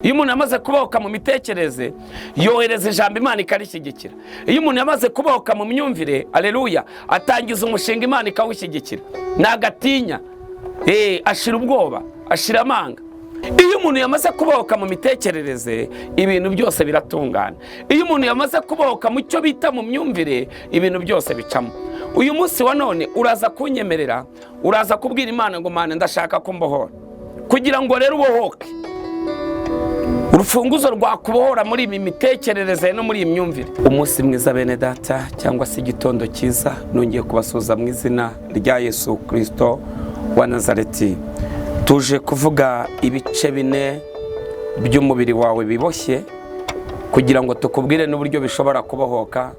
Iyo umuntu yamaze kubohoka mu mitekerereze, yohereza ijambo, Imana ikarishyigikira. Iyo umuntu yamaze kubohoka mu myumvire, aleluya, atangiza umushinga, Imana ikawushyigikira. Ntagatinya, ashira ubwoba, ashira amanga. Iyo umuntu yamaze kubohoka mu mitekerereze, ibintu byose biratungana. Iyo umuntu yamaze kubohoka mu cyo bita mu myumvire, ibintu byose bicamo. Uyu munsi wa none uraza kunyemerera, uraza kubwira Imana ngo: "Mana, ndashaka ko mbohora." Kugira ngo rero ubohoke, urufunguzo rwakubohora muri iyi mitekerereze no muri iyi myumvire. Umunsi mwiza, bene data, cyangwa se igitondo cyiza. Nongeye kubasuhuza mu izina rya Yesu Kirisito wa Nazareti. Tuje kuvuga ibice bine by'umubiri wawe biboshye, kugira ngo tukubwire n'uburyo bishobora kubohoka,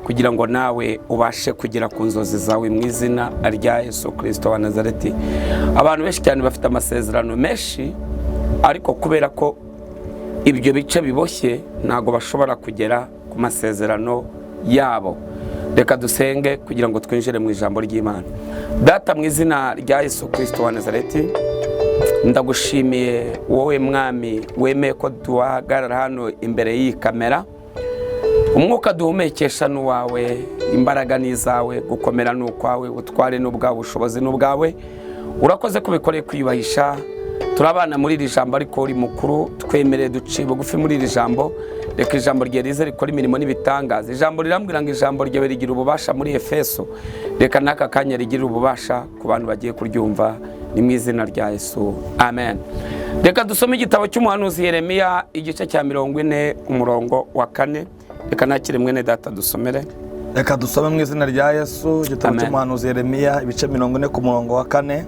kugira ngo nawe ubashe kugera ku nzozi zawe mu izina rya Yesu Kirisito wa Nazareti. Abantu benshi cyane bafite amasezerano menshi, ariko kubera ko ibyo bice biboshye, ntabwo bashobora kugera ku masezerano yabo. Reka dusenge kugira ngo twinjire mu ijambo ry'Imana. Data, mu izina rya Yesu Kirisito wa Nazareti, ndagushimiye wowe Mwami wemeye ko duhagarara hano imbere y'iyi kamera. Umwuka duhumekesha ni uwawe, imbaraga ni izawe, gukomera ni ukwawe, ubutware ni ubwawe, ubushobozi ni ubwawe. Urakoze ko ubikoreye kwiyubahisha. Turabana muri iri jambo, ariko uri mukuru. Twemereye duciye bugufi muri iri jambo. Reka ijambo rye rize rikora imirimo n'ibitangaza. Ijambo rirambwira ngo ijambo ryawe rigira ububasha muri Efeso. Reka n'aka kanya rigira ububasha ku bantu bagiye kuryumva. Ni mu izina rya Yesu, amen. Reka dusome igitabo cy'umuhanuzi Yeremiya, igice cya 40, umurongo wa 4. Reka nakire mwene data dusomere. Reka dusome mu izina rya Yesu, igitabo Amen. cy'umuhanuzi Yeremiya, ibice 40 ku murongo wa 4.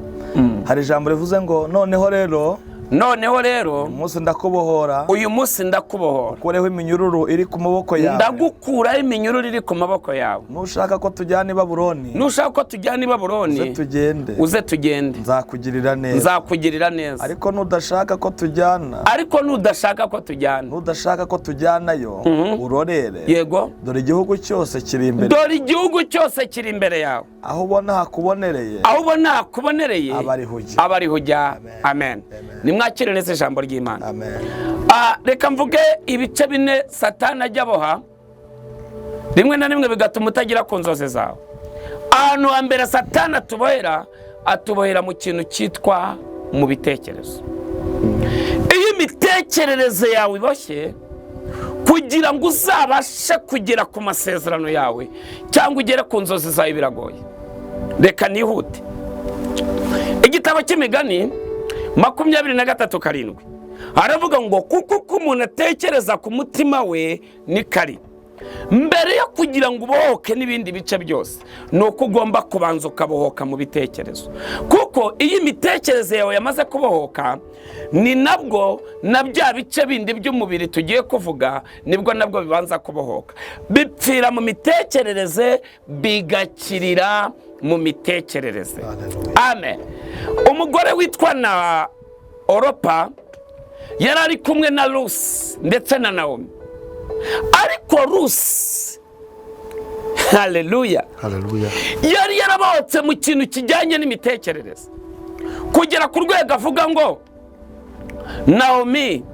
Hari ijambo rivuze ngo: "Noneho rero, Noneho rero, umunsi ndakubohora, uyu munsi ndakubohora, ukureho iminyururu iri ku maboko yawe. Ndagukuraho iminyururu iri ku maboko yawe. Nushaka ko tujyana i Babuloni, Nushaka ko tujyana i Babuloni, uze tugende, uze tugende, nzakugirira neza. Nzakugirira neza. Ariko nudashaka ko tujyana, Ariko nudashaka ko tujyana, nudashaka ko tujyanayo, urorere, dore igihugu cyose kiri imbere, Dore igihugu cyose kiri imbere yawe, aho ubona hakubonereye, aho ubona hakubonereye, aba ariho ujya." Aba ariho ujya. Amen. Nimwakire neza ijambo ry'Imana. Amen. Reka mvuge ibice bine Satani ajya aboha, rimwe na rimwe bigatuma utagera ku nzozi zawe. Ahantu hambere Satani atubohera, atubohera mu kintu cyitwa mu bitekerezo. Iyo imitekerereze yawe iboshye, kugira ngo uzabashe kugera ku masezerano yawe cyangwa ugere ku nzozi zawe biragoye. Reka nihute. Igitabo cy'Imigani 23:7 haravuga ngo: "Kuko uko umuntu atekereza ku mutima we ni kari." Mbere yo kugira ngo ubohoke n'ibindi bice byose, ni uko ugomba kubanza ukabohoka mu bitekerezo, kuko iyo imitekerereze yawe yamaze kubohoka, ni nabwo na bya bice bindi by'umubiri tugiye kuvuga nibwo nabwo bibanza kubohoka. Bipfira mu mitekerereze, bigakirira mu mitekerereze. Amen. Umugore witwa na Oropa yari ari kumwe na Rusi ndetse na Nawomi, ariko Rusi, haleluya, Haleluya. yari yarabohotse mu kintu kijyanye n'imitekerereze, kugera ku rwego avuga ngo: "Nawomi,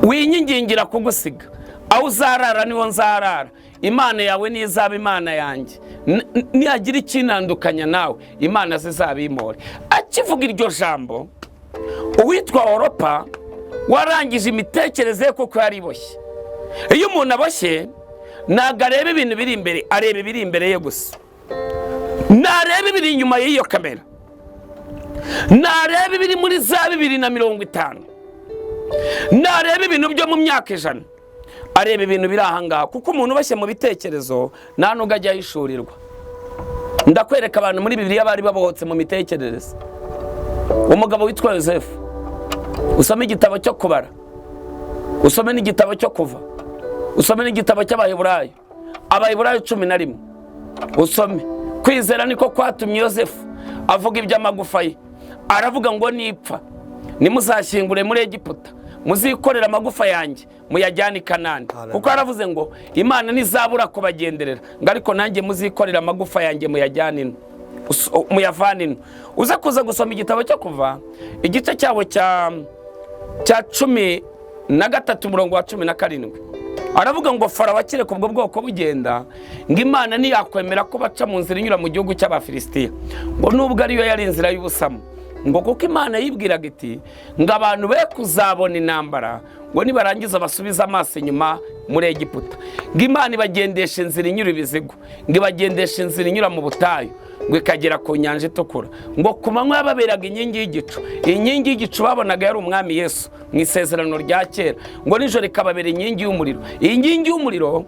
winyingingira kugusiga. Aho uzarara niho nzarara, Imana yawe niyo izaba Imana yanjye. Nihagira ikinandukanya nawe, Imana zizabimpore." Akivuga iryo jambo, uwitwa Oropa warangije imitekerereze ye, kuko yari iboshye. Iyo umuntu aboshye, ntabwo areba ibintu biri imbere, areba ibiri imbere ye gusa. Ntareba ibiri inyuma y'iyo kamera, ntareba ibiri muri za 2050, ntareba ibintu byo mu myaka 100, areba ibintu biri ahangaha. Kuko umuntu uboshye mu bitekerezo nta nubwo ajya ahishurirwa. Ndakwereka abantu muri Bibiliya bari babohotse mu mitekerereze. Umugabo witwa Yosefu, usome igitabo cyo Kubara, usome n'igitabo cyo Kuva, usome n'igitabo cy'Abaheburayo, Abaheburayo 11, usome. Kwizera niko kwatumye Yosefu avuga iby'amagufa ye. Aravuga ngo: "Nipfa, nimuzashyingure muri Egiputa, muzikorere amagufa yanjye muyajyane i Kanani." Kuko yaravuze ngo: "Imana ntizabura kubagenderera," ngo: "ariko nanjye muzikorere amagufa yanjye muyajyane ino, muyavane ino." Uze kuza gusoma igitabo cyo Kuva, igice cyabo cya 10. 23 umurongo wa 17 aravuga ngo Farawo akireka ubwo bwoko bugenda, ngo Imana ntiyakwemera ko baca mu nzira inyura mu gihugu cy'Abafilisitiya, ngo nubwo ariyo yari inzira y'ubusamo, ngo kuko Imana yibwiraga iti ngo abantu be kuzabona intambara, ngo nibarangiza basubize amaso inyuma muri Egiputa. Ngo Imana ibagendesha inzira inyura ibizigo, ngo ibagendesha inzira inyura mu butayu, ngo ikagera ku nyanja itukura. Ngo ku manywa yababeraga inkingi y'igicu, inkingi y'igicu babonaga yari umwami Yesu mu isezerano rya kera, ngo nijoro ikababera inkingi y'umuriro. Iyi nkingi y'umuriro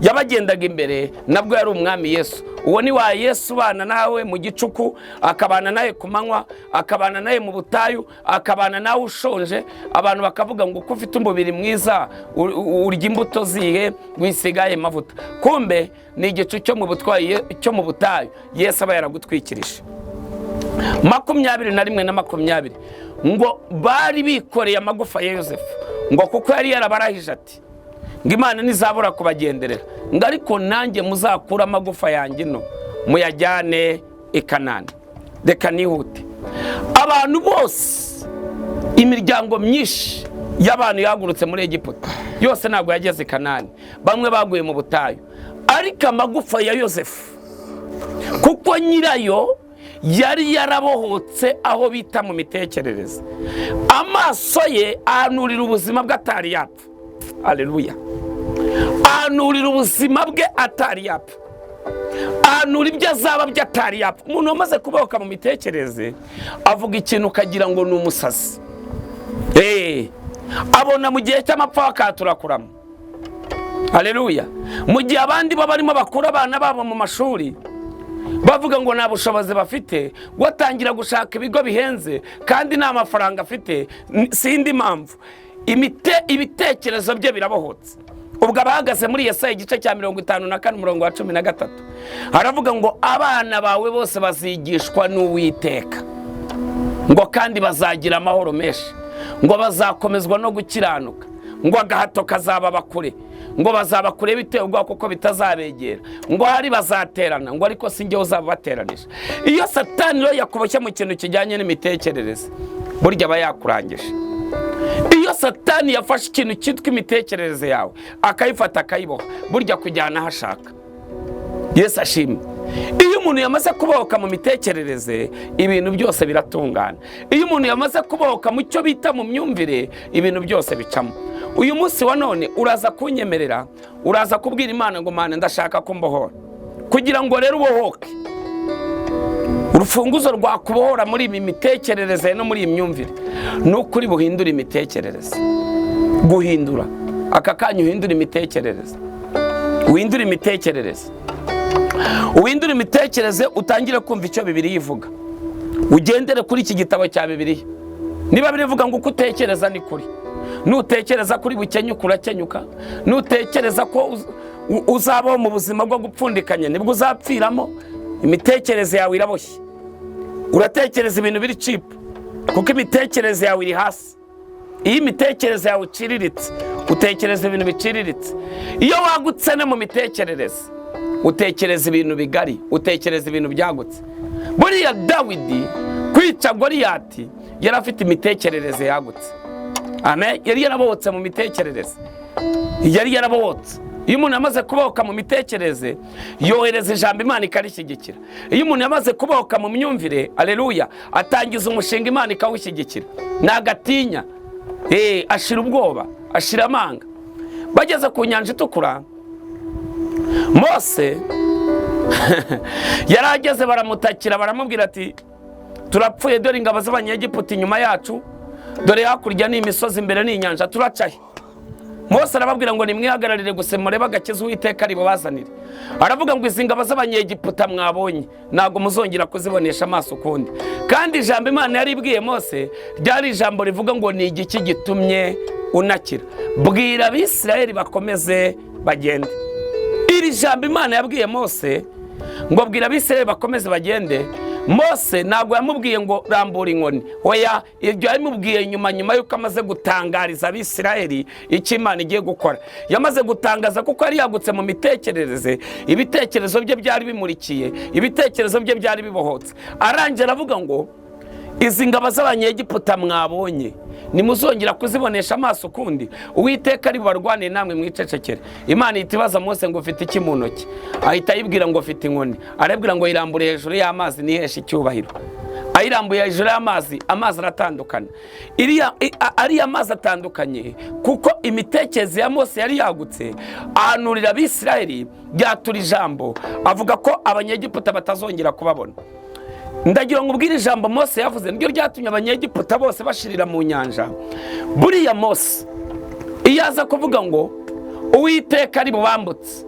yabagendaga imbere nabwo yari umwami Yesu. Uwo ni wa Yesu ubana nawe mu gicuku, akabana nawe ku manywa, akabana nawe mu butayu, akabana nawe ushonje. Abantu bakavuga ngo uko ufite umubiri mwiza, urya imbuto zihe, wisigaye mavuta, kumbe ni igicu cyo mu butwayi cyo mu butayu Yesu aba yaragutwikirije. 21 na 20 ngo bari bikoreye amagufa ya Yosefu, ngo kuko yari yarabarahije ati ngo Imana ntizabura kubagenderera, ngo ariko nanjye muzakure amagufa yanjye ino muyajyane i Kanani. Reka nihute. Abantu bose, imiryango myinshi y'abantu yahagurutse muri Egiputa yose ntabwo yageze i Kanani, bamwe baguye mu butayu. Ariko amagufa ya Yosefu, kuko nyirayo yari yarabohotse aho bita mu mitekerereze, amaso ye ahanurira ubuzima bwe atari yapfa. Aleluya. Ahanurira ubuzima bwe atari yapfa, ahanura ibyo azaba bye atari yapfa. Umuntu wamaze kubohoka mu mitekerereze avuga ikintu ukagira ngo ni umusazi. Abona mu gihe cy'amapfa akaturakuramo. Aleluya. Mu gihe abandi bo barimo bakura abana babo mu mashuri bavuga ngo nta bushobozi bafite, watangira gushaka ibigo bihenze kandi nta mafaranga afite, sindi mpamvu. Ibitekerezo bye birabohotse. Ubwo abahagaze muri Yesaya igice cya 54 umurongo wa 13 aravuga ngo abana bawe bose bazigishwa n'Uwiteka, ngo kandi bazagira amahoro menshi, ngo bazakomezwa no gukiranuka, ngo agahato kazaba kure, ngo bazaba kure bitewe ubwoba kuko bitazabegera, ngo hari bazaterana, ngo ariko si njye uzabateranije. Iyo Satani rero yakuboshye mu kintu kijyanye n'imitekerereze, burya aba yakurangije. Iyo Satani yafashe ikintu cyitwa imitekerereze yawe akayifata akayiboha, burya kujyana aho ashaka. Yesu ashimwe. Iyo umuntu yamaze kubohoka mu mitekerereze, ibintu byose biratungana. Iyo umuntu yamaze kubohoka mu cyo bita mu myumvire, ibintu byose bicamo. Uyu munsi wa none uraza kunyemerera, uraza kubwira Imana ngo Mana ndashaka ko mbohora. Kugira ngo rero ubohoke, urufunguzo rwakubohora muri iyi mitekerereze no muri iyi myumvire ni ukuri buhindura imitekerereze. Guhindura aka kanya, uhindura imitekerereze, uhindura imitekerereze, uhindura imitekerereze, utangire kumva icyo Bibiliya ivuga, ugendere kuri iki gitabo cya Bibiliya. Niba birivuga ngo uko utekereza ni kuri, nutekereza kuri bukenyuka urakenyuka, nutekereza ko uzabaho mu buzima bwo gupfundikanya nibwo uzapfiramo. Imitekerereze yawe iraboshye, uratekereza ibintu biri cheap kuko imitekerereze yawe iri hasi. Iyo imitekerereze yawe iciriritse, utekereza ibintu biciriritse. Iyo wagutse no mu mitekerereze, utekereza ibintu bigari, utekereza ibintu byagutse. Buriya Dawidi kwica Goliyati yari afite imitekerereze yagutse. Amen. Yari yarabohotse mu mitekerereze, yari yarabohotse. Iyo umuntu yamaze kubohoka mu mitekerereze, yohereza ijambo Imana ikarishyigikira. Iyo umuntu yamaze kubohoka mu myumvire, aleluya, atangiza umushinga Imana ikawushyigikira. Nagatinya, ashira ubwoba, ashira amanga. Bageze ku nyanja itukura, Mose yarageze baramutakira, baramubwira ati turapfuye, dore ingabo z'Abanyegiputa inyuma yacu, dore hakurya ni imisozi, imbere ni inyanja, turacahe. Mose arababwira ngo nimwihagararire gusa murebe agakiza Uwiteka aribubazanire. Aravuga ngo izi ngabo z'Abanyegiputa mwabonye ntabwo muzongera kuzibonesha amaso ukundi. Kandi ijambo Imana yari ibwiye Mose ryari ijambo rivuga ngo ni igiki gitumye unakira, bwira Abisirayeli bakomeze bagende. Iri jambo Imana yabwiye Mose ngo bwira Abisirayeli bakomeze bagende, Mose ntabwo yamubwiye ngo rambura inkoni, oya, ibyo yabimubwiye nyuma y'uko amaze gutangariza Abisirayeli icyo Imana igiye gukora. Yamaze gutangaza kuko yari yagutse mu mitekerereze, ibitekerezo bye byari bimurikiye, ibitekerezo bye byari bibohotse. Arangira aravuga ngo Izi ngabo z'Abanyegiputa mwabonye nimuzongera kuzibonesha amaso ukundi, Uwiteka ari bubarwane namwe mwicecekere. Imana ihita ibaza Mose ngo ufite iki mu ntoki? Ahita ayibwira ngo ufite inkoni. Arabwira ngo yirambure hejuru y'amazi niheshe icyubahiro. Ayirambuye hejuru y'amazi, amazi aratandukana. Ariya mazi atandukanye kuko imitekerereze ya Mose yari yagutse. Ahanurira Abisirayeli, byatura ijambo avuga ko Abanyegiputa batazongera kubabona. Ndagira ngo ubwire ijambo Mose yavuze niryo ryatumye Abanyegiputa bose bashirira mu nyanja. Buriya Mose iyo aza kuvuga ngo Uwiteka ari bubambutse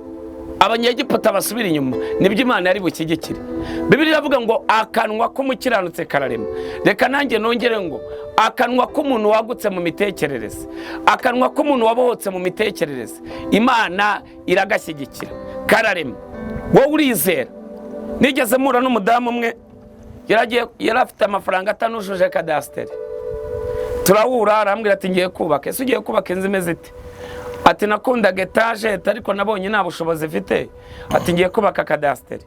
Abanyegiputa basubira inyuma, nibyo Imana yari bushyigikire. Bibiliya iravuga ngo akanwa k'umukiranutse kararema. Reka nanjye nongere ngo akanwa k'umuntu wagutse mu mitekerereze, akanwa k'umuntu wabohotse mu mitekerereze, Imana iragashyigikira, kararema. Wowe urizera? Nigeze mpura n'umudamu umwe, yari afite amafaranga atanujuje kadasiteri. Turahura, arambwira ati ngiye kubaka. Ese ugiye kubaka inzu imeze ite? Ati nakundaga etaje, ariko nabonye nta bushobozi mfite. Ati ngiye kubaka kadasiteri.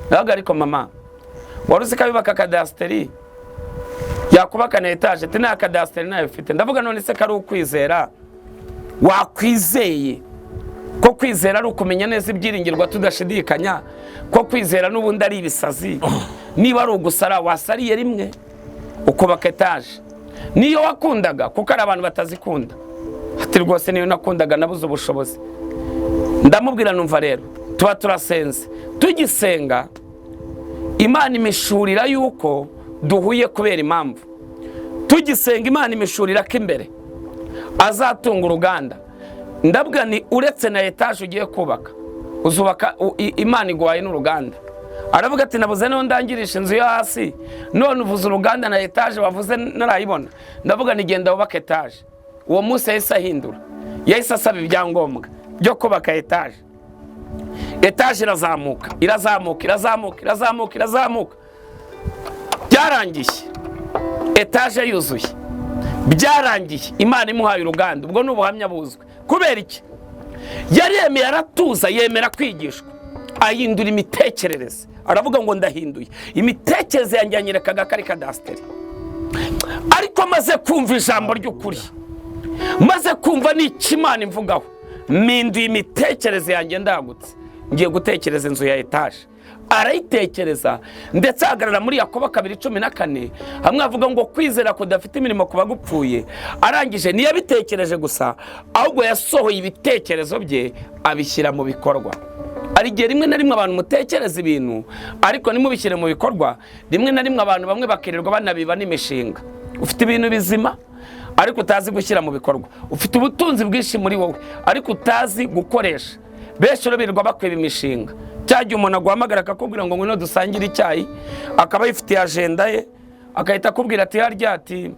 Ndavuga ariko mama, wari uzi ko abubaka kadasiteri yakubaka na etaje? Ati nta kadasiteri nayo mfite. Ndavuga none se ko ari ukwizera, wakwizeye ko kwizera ari ukumenya neza ibyiringirwa tudashidikanya, ko kwizera n'ubundi ari ibisazi? Niba ari ugusara, wasariye rimwe ukubaka etaje niyo wakundaga, kuko ari abantu batazikunda. Ati rwose niyo nakundaga nabuze ubushobozi. Ndamubwira numva rero tuba turasenze, tugisenga Imana imishurira yuko duhuye kubera impamvu. Tugisenga Imana imishurira ko imbere azatunga uruganda. Ndabwira ni uretse na etaje ugiye kubaka, uzubaka Imana iguhaye n'uruganda. Aravuga ati nabuze niho ndangirisha inzu yo hasi, none uvuze uruganda na etaje wavuze narayibona. Ndavuga ni genda wubake etaje. Uwo munsi yahise ahindura, yahise asaba ibyangombwa byo kubaka etaje. Etaje irazamuka, irazamuka, irazamuka, irazamuka, irazamuka, byarangiye etaje yuzuye, byarangiye Imana imuhaye uruganda. Ubwo ni ubuhamya buzwi. Kubera iki? Yaremeye, aratuza, yemera kwigishwa, ahindura imitekerereze. Aravuga ngo ndahinduye imitekerereze yanjye, yanyerekaga ko ari kadasiteri, ariko maze kumva ijambo ry'ukuri, maze kumva n'icyo Imana imvugaho, mpinduye imitekerereze yanjye, ndagutse, ngiye gutekereza inzu ya etaje. Arayitekereza, ndetse ahagarara muri Yakobo 2:14, hamwe avuga ngo kwizera kudafite imirimo kuba gupfuye. Arangije ntiyabitekereje gusa, ahubwo yasohoye ibitekerezo bye abishyira mu bikorwa. Hari igihe rimwe na rimwe abantu mutekereza ibintu ariko ntimubishyire mu bikorwa. Rimwe na rimwe abantu bamwe bakirirwa banabiba n'imishinga. Ufite ibintu bizima ariko utazi gushyira mu bikorwa, ufite ubutunzi bwinshi muri wowe ariko utazi gukoresha. Benshi rero birirwa bakwiba imishinga. Cya gihe umuntu aguhamagara akakubwira ngo ngwino dusangire icyayi, akaba yifitiye ajenda ye, agahita akubwira ati harya, ati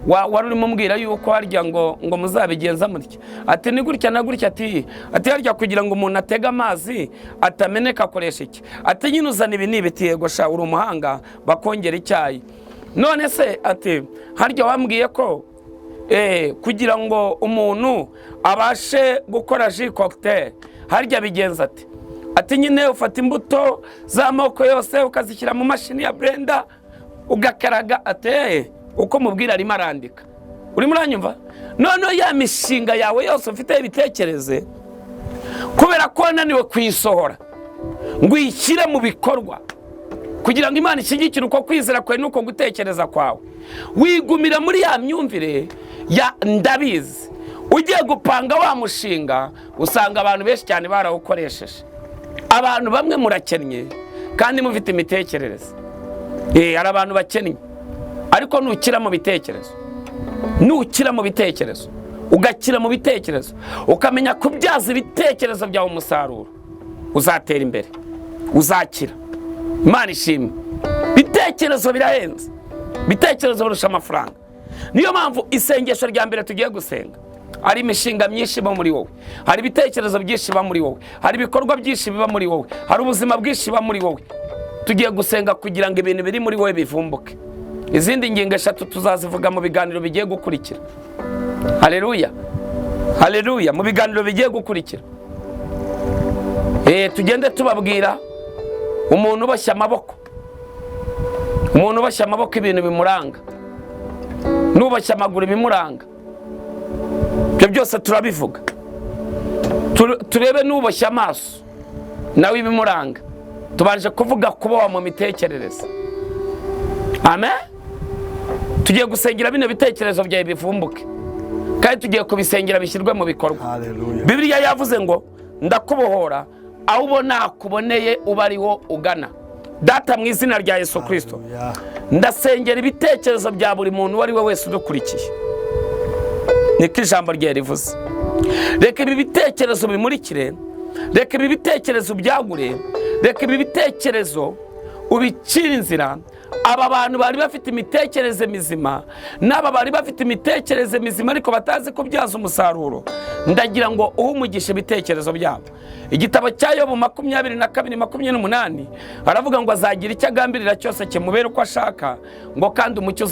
wari urimo umbwira yuko harya ngo muzabigenza mutya, ati ni gutya na gutya, ati harya kugira ngo umuntu atege amazi atameneka akoresha iki? Ati nyine uzana ibi n'ibiti. Yego sha, uri umuhanga, bakongera icyayi. None se ati harya wambwiye ko kugira ngo umuntu abashe gukora jus cocktail harya bigenza ati? Ati nyine ufata imbuto z'amoko yose ukazishyira mu mashini ya blender ugakaraga. Ati uko mubwira arimo arandika, urimo uranyumva? Noneho ya mishinga yawe yose ufite ibitekereze, kubera ko wananiwe kuyisohora ngo uyishyire mu bikorwa kugira ngo Imana ishyigikire uko kwizera kwawe n'uko gutekereza kwawe, wigumira muri ya myumvire ya ndabizi. Ugiye gupanga wa mushinga usanga abantu benshi cyane barawukoresheje. Abantu bamwe murakennye kandi mufite imitekerereze. Hari abantu bakennye, ariko nukira mu bitekerezo, nukira mu bitekerezo, ugakira mu bitekerezo, ukamenya kubyaza ibitekerezo byawe umusaruro, uzatera imbere, uzakira. Imana ishimwe. Ibitekerezo birahenze, ibitekerezo birusha amafaranga. Niyo mpamvu isengesho rya mbere tugiye gusenga, hari imishinga myinshi iba muri wowe, hari ibitekerezo byinshi biba muri wowe, hari ibikorwa byinshi biba muri wowe, hari ubuzima bwinshi biba muri wowe. Tugiye gusenga kugira ngo ibintu biri muri wowe bivumbuke. Izindi ngingo 3 tuzazivuga mu biganiro bigiye gukurikira. Haleluya, haleluya. Mu biganiro bigiye gukurikira tugende tubabwira umuntu uboshye amaboko, Umuntu uboshye amaboko ibintu bimuranga, n'uboshye amaguru ibimuranga, ibyo byose turabivuga. Turebe n'uboshye amaso nawe ibimuranga. Tubanje kuvuga kuboha mu mitekerereze. Amen. Tugiye gusengera bino bitekerezo byawe bivumbuke, kandi tugiye kubisengera bishyirwe mu bikorwa. Haleluya. Bibiliya yavuze ngo ndakubohora, aho ubona hakuboneye uba ariho ugana. Data, mu izina rya Yesu Kirisito, Haleluya. ndasengera ibitekerezo bya buri muntu uwo ari we wese udukurikiye. Niko ijambo rye rivuze. Reka ibi bitekerezo bimurikire, reka ibi bitekerezo byagure, reka ibi bitekerezo ubicire inzira. Aba bantu bari bafite imitekerereze mizima, n'aba bari bafite imitekerereze mizima ariko batazi kubyaza umusaruro, ndagira ngo uhe umugisha ibitekerezo byabo. Igitabo cya Yobu 22:28 aravuga ngo azagira icyo agambirira cyose kimubera uko ashaka, ngo kandi umucyo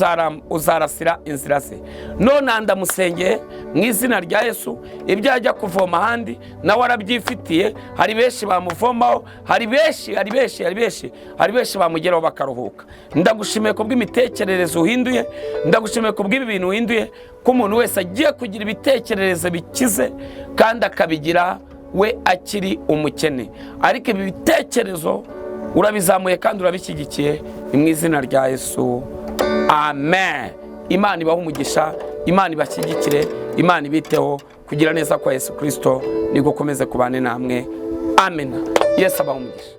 uzarasira inzira ze. None ndamusengeye mu izina rya Yesu. Ibyo ajya kuvoma ahandi nawe arabyifitiye. Hari benshi bamuvomaho, hari benshi, hari benshi, hari benshi, hari benshi bamugeraho bakaruhuka. Ndagushimiye kubw'imitekerereze uhinduye, ndagushimiye kubw'ibi bintu uhinduye, ko umuntu wese agiye kugira ibitekerezo bikize kandi akabigira we akiri umukene. Ariko ibi bitekerezo urabizamuye kandi urabishyigikiye, ni mu izina rya Yesu, amen. Imana ibahe umugisha, Imana ibashyigikire, Imana ibiteho. Kugira neza kwa Yesu Kirisito nigukomeze kubane namwe. Amena. Yesu abahe umugisha.